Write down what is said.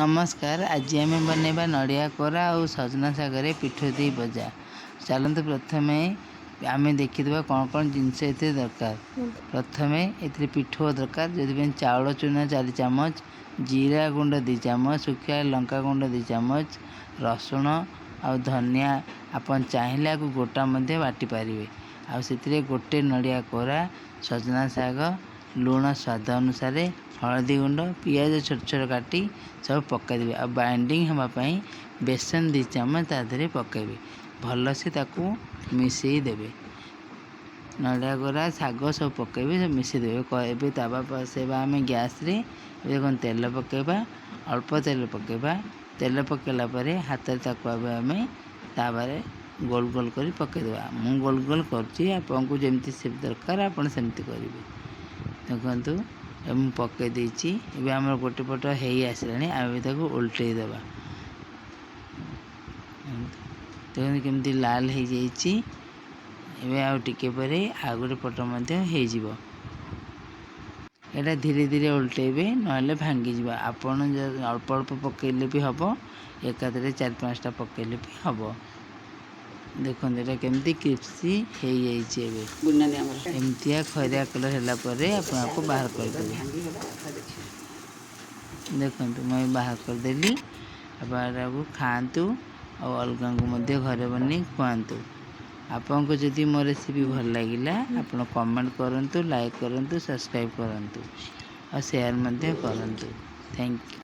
ନମସ୍କାର, ଆଜି ଆମେ ବନେଇବା ନଡ଼ିଆ କୋରା ଆଉ ସଜନା ଶାଗରେ ପିଠଉ ଦେଇ ଭଜା। ଚାଲନ୍ତୁ, ପ୍ରଥମେ ଆମେ ଦେଖିଦେବା କ'ଣ କ'ଣ ଜିନିଷ ଏଥିରେ ଦରକାର। ପ୍ରଥମେ ଏଥିରେ ପିଠଉ ଦରକାର, ଯେଉଁଥିପାଇଁ ଚାଉଳ ଚୁନା 4 ଚାମଚ, ଜିରା ଗୁଣ୍ଡ 2 ଚାମଚ, ଶୁଖିଲା ଲଙ୍କା ଗୁଣ୍ଡ 2 ଚାମଚ, ରସୁଣ ଆଉ ଧନିଆ। ଆପଣ ଚାହିଁଲେ ଆକୁ ଗୋଟା ମଧ୍ୟ ବାଟି ପାରିବେ। ଆଉ ସେଥିରେ ଗୋଟେ ନଡ଼ିଆ କୋରା, ସଜନା ଶାଗ, ଲୁଣ ସ୍ୱାଦ ଅନୁସାରେ, ହଳଦୀ ଗୁଣ୍ଡ, ପିଆଜ ଛୋଟ ଛୋଟ କାଟି ସବୁ ପକାଇଦେବେ। ଆଉ ବାଇଣ୍ଡିଙ୍ଗ ହେବା ପାଇଁ ବେସନ 2 ଚାମଚ ତା ଦେହରେ ପକାଇବେ। ଭଲସେ ତାକୁ ମିଶାଇ ଦେବେ। ନଡ଼ିଆ କୋରା, ଶାଗ ସବୁ ପକାଇବେ, ସବୁ ମିଶାଇ ଦେବେ। ଏବେ ତାୱା ବସାଇବା ଆମେ ଗ୍ୟାସ୍ରେ। ଏବେ ଦେଖନ୍ତୁ, ତେଲ ପକାଇବା, ଅଳ୍ପ ତେଲ ପକାଇବା। ତେଲ ପକାଇଲା ପରେ ହାତରେ ତାକୁ ଏବେ ଆମେ ତାୱାରେ ଗୋଲ ଗୋଲ କରି ପକାଇଦେବା। ମୁଁ ଗୋଲ ଗୋଲ କରୁଛି, ଆପଣଙ୍କୁ ଯେମିତି ସେପ୍ ଦରକାର ଆପଣ ସେମିତି କରିବେ। ଦେଖନ୍ତୁ, ଏବେ ମୁଁ ପକାଇ ଦେଇଛି। ଏବେ ଆମର ଗୋଟେ ପଟ ହେଇ ଆସିଲାଣି, ଆମେ ତାକୁ ଓଲଟେଇ ଦେବା। ଦେଖନ୍ତୁ, କେମିତି ଲାଲ ହେଇଯାଇଛି। ଏବେ ଆଉ ଟିକେ ପରେ ଆଉ ଗୋଟେ ପଟ ମଧ୍ୟ ହେଇଯିବ। ଏଇଟା ଧୀରେ ଧୀରେ ଓଲଟେଇବେ, ନହେଲେ ଭାଙ୍ଗିଯିବ। ଆପଣ ଅଳ୍ପ ଅଳ୍ପ ପକାଇଲେ ବି ହେବ, ଏକାଥରେ ଚାରି ପାଞ୍ଚଟା ପକାଇଲେ ବି ହେବ। ଦେଖନ୍ତୁ, ଏଇଟା କେମିତି କ୍ରିସ୍ପି ହେଇଯାଇଛି। ଏବେ ଗୁନାନି ଆମର ଏମିତିଆ ଖଇରିଆ କଲର୍ ହେଲା ପରେ ଆପଣ ଆକୁ ବାହାର କରିଦେବେ। ଭାଙ୍ଗିଗଲା, ଦେଖିବା। ଦେଖନ୍ତୁ, ମୁଁ ଏବେ ବାହାର କରିଦେଲି। ଆପଣ ଏଟାକୁ ଖାଆନ୍ତୁ ଆଉ ଅଲଗାଙ୍କୁ ମଧ୍ୟ ଘରେ ବନେଇ ଖୁଆନ୍ତୁ। ଆପଣଙ୍କୁ ଯଦି ମୋ ରେସିପି ଭଲ ଲାଗିଲା, ଆପଣ କମେଣ୍ଟ କରନ୍ତୁ, ଲାଇକ୍ କରନ୍ତୁ, ସବସ୍କ୍ରାଇବ୍ କରନ୍ତୁ ଆଉ ସେୟାର ମଧ୍ୟ କରନ୍ତୁ। Thank you.